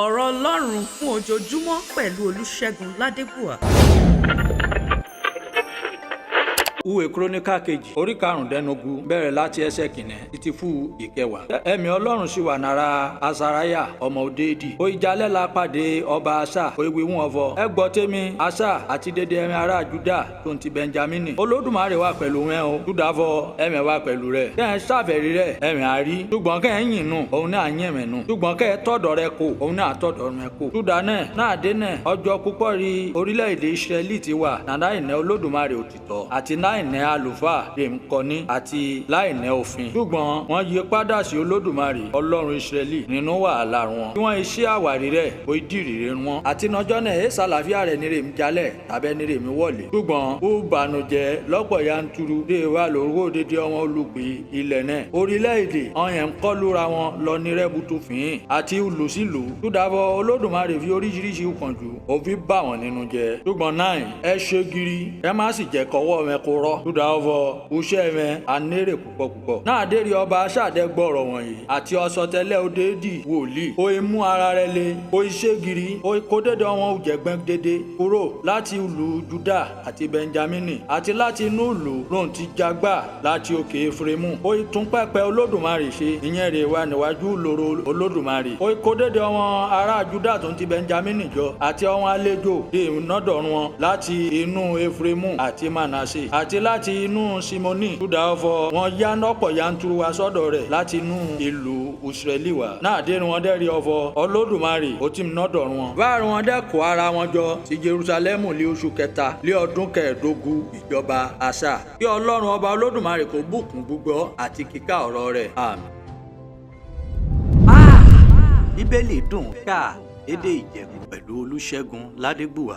Ọ̀rọ̀ Ọlọ́run fún ojoojúmọ́ pẹ̀lú Olùṣègùn Ládébùwà. Ìwé Kíróníkà kejì orí karùndínlógún bẹ̀rẹ̀ láti ẹsẹ̀ kìíní títí fún ìkẹwàá. Ẹ̀mí Ọlọ́run sì wà lára Asaraya ọmọ Odedi. Ó ìjálẹ̀ la pàdé ọba Asa ó ìwé wọn fọ. Ẹ gbọ́ tèmi Asa àti dédé ẹ̀mí ará Juda tó ń ti Benjamini. Olódùmarè wà pẹ̀lú wọn o. Juda fọ ẹ̀mí wà pẹ̀lú rẹ̀. Kẹ́ ẹ sáfẹ̀rí rẹ̀ ẹ̀mí àrí. Ṣùgbọ́n kẹ́ ẹ yìn nù òun náà yìn mẹ̀ nù. Ṣùgbọ́n kẹ́ ẹ tọ̀dọ̀ rẹ kò òun náà tọ̀dọ̀ rẹ kò. Juda náà náà dé náà ọjọ́ púpọ̀ rí orílẹ̀-èdè Ísírẹ́lì ti wà nàdá ìnẹ́ Olódùmarè òtítọ́ àti láìní àlùfáà lè ń kọ́ni àti láìní òfin. Ṣùgbọ́n wọ́n yí padà sí Olódùmarè Ọlọ́run Ísírẹ́lì nínú wàhálà wọn. Kí wọ́n iṣẹ́ àwárí rẹ̀ ó dìrì rẹ̀ wọn. Àti nọjọ́ náà èé ṣàlàfíà rẹ̀ nírè mi jalẹ̀ tàbẹ́ nírè mi wọ̀lé. Ṣùgbọ́n ó bànújẹ́ lọ́pọ̀ yanturu dé wà lórúkọ dédé ọmọ olùgbé ilẹ̀ náà. Orílẹ̀-èdè ọyàn ń kọlura wọn lọ ní rẹ́bùtù fín àti ìlú sílùú. Túdàbọ̀ Olódùmarè fi oríṣiríṣi ìpọ́njú òfin bà wọ́n nínú jẹ́. Ṣùgbọ́n náà ẹ ṣe gírí ẹ má sì jẹ́ kọ́wọ́ mẹ kó rọ́. Túdà ọ̀fọ̀ uṣẹ́ mẹ anérè púpọ̀ púpọ̀. Náà dérí ọba aṣáàdẹ gbọ́rọ̀ wọ̀nyí àti ọ̀sọ̀tẹ́lẹ̀ òdèdì wòlíì. Ó mú ara rẹ̀ le, ó ṣe gírí, ó kó dédé wọn òjẹ̀gbẹ́ dédé kúrò láti ìlú Juda àti Benjamini àti láti inú ìlú ròhùn ti jagbá láti òkè Efraimu. Ó tún pẹpẹ Olódùmarè ṣe ìyẹn rè wà níwájú lóró Olódùmarè. Ó kó dédé wọn ará Juda tó ń ti Benjamini jọ àti àwọn àlejò dé nọ́dọ̀rùn wọn láti inú Efraimu àti Manase àti láti inú Simoni. Juda ọ̀fọ̀ wọn yá nọ́pọ̀ yanturu wá sọ́dọ̀ rẹ̀ láti inú ìlú Ísírẹ́lì wá. Náà dé ni wọ́n dẹ́rì ọ̀fọ̀ Olódùmarè ó ti nọ́dọ̀rùn wọn. Báàrùn wọn dẹ́ kó ara wọn jọ sí Jerúsálẹ́mù lé oṣù kẹta lé ọdún kẹẹ̀ẹ́dógún ìjọba Asa. Kí Ọlọ́run ọba Olódùmarè kó bùkún gbígbọ́ àti kíkà ọ̀rọ̀ rẹ̀. Àmín. Bíbélì dùn ká lédè Ìjẹ̀bú pẹ̀lú Olúṣẹ́gun Ládégbùwà.